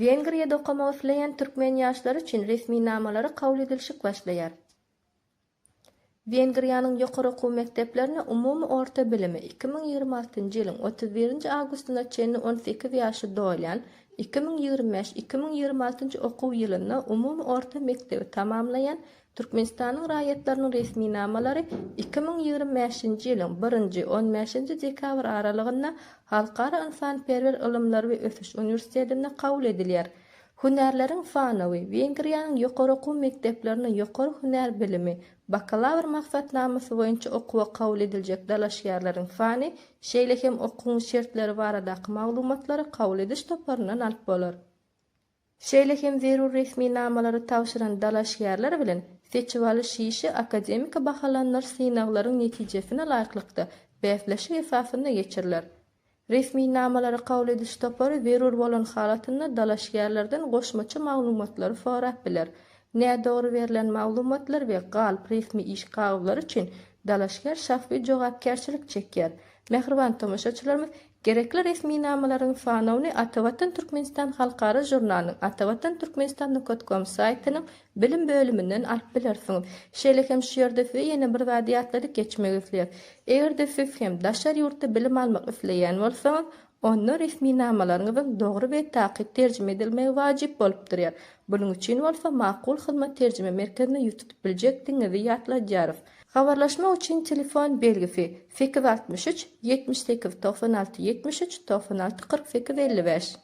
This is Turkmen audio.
Wengriýada okamak isleýän türkmen ýaşlary üçin resminamalary kabul edilşik başlaýar. Wengriýanyň ýokary okuw mekdeplerine umumy orta bilimi 2026-njy ýylyň 31-nji awgustyna çenli 18 ýaşy dolýan, 2025, 2026-njy okuw ýylynda umumy orta mekdebi tamamlaýan Türkmenistanyň raýatlarynyň resminamalary 2025-nji ýylyň birinji, on bäşinji dekabr aralygynda Halkara ynsanperwer ylymlar we ösüş uniwersitetinde kabul edilýär. Hünärleriň sanawy Wengriýanyň ýokary okuw mekdeplerinde ýokary hünär bilimi, bakalawr maksatnamasy boýunça okuwa kabul ediljek dalaşgärleriň sany, şeýle hem okuwyň şertleri baradaky maglumatlary kabul ediş toparyndan alyp bolar. Şeýle hem zerur resminamalary tabşyran dalaşgärler bilen seçip alyş işi akademiki bahalandyryş synaglaryň netijesine laýyklykda bäsleşik esasynda geçiriler. Resminamalary kabul ediş topary zerur bolan halatynda dalaşgärlerden goşmaça maglumatlary sorap biler. Nädogry berlen maglumatlar we galp resmi iş kagyzlary üçin dalaşgär şahsy jogapkärçilik çekýär. Mähriban tomaşaçylarymyz, Gerekli resminamalaryň sanawyny Atavatan Türkmenistan halkara žurnalynyň Atavatan Türkmenistan nokat kom saýtynyň Bilim bölüminden alyp bilersiňiz. Şeýle hem şu ýerde size ýene bir zady ýatladyp geçmek isleýäs. Eger-de siz hem daşary ýurtda bilim almak isleýän bolsaňyz, onda resminamalaryňyzyň dogry we takyk terjime edilmegi wajyp bolup durýar. Bunuň üçin bolsa Makul Hyzmat terjime merkezine ýüz tutup biljekdigiňizi ýatladýarys. Habarlaşmak üçin telefon belgisi, 863 78 96 73 96 48 55.